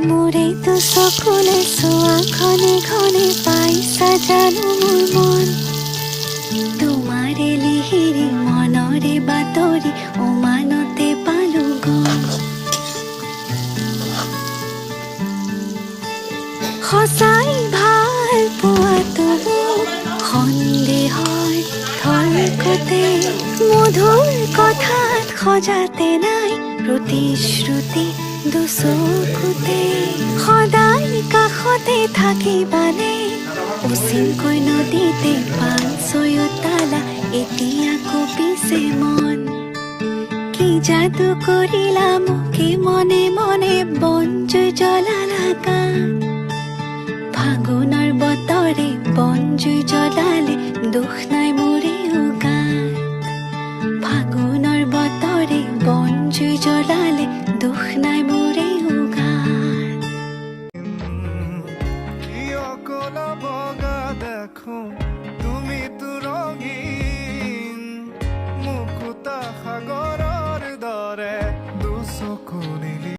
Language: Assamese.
মোৰেতো চকুলে চোৱা ঘনে ঘনে পাইছা জানো মোৰ মন। তোমাৰে লিহিৰি মনৰে বাতৰি উমানতে পালো গম। সঁচাই ভাল পোৱাটো মোক সন্দেহৰ থলকতে, মধুৰ কথাত সজাতে নাই প্ৰতিশ্ৰুতি দুচকুতে। সদায় কাষতে থাকিবানে, অচিনকৈ নদীতে পান চয়তালা এতিয়া কঁপিছে মন। কি যাদু কৰিলা মোকে মনে মনে, বনজুই জ্বলালা গান। ফাগুনৰ বতৰে বনজুই জ্বলালে দুখ নাই মোৰেও গাত। ফাগুনৰ বতৰে বনজুই জ্বলালে দুখ নাই মোৰেও গাত। কিয় ক'লা বগা দেখো?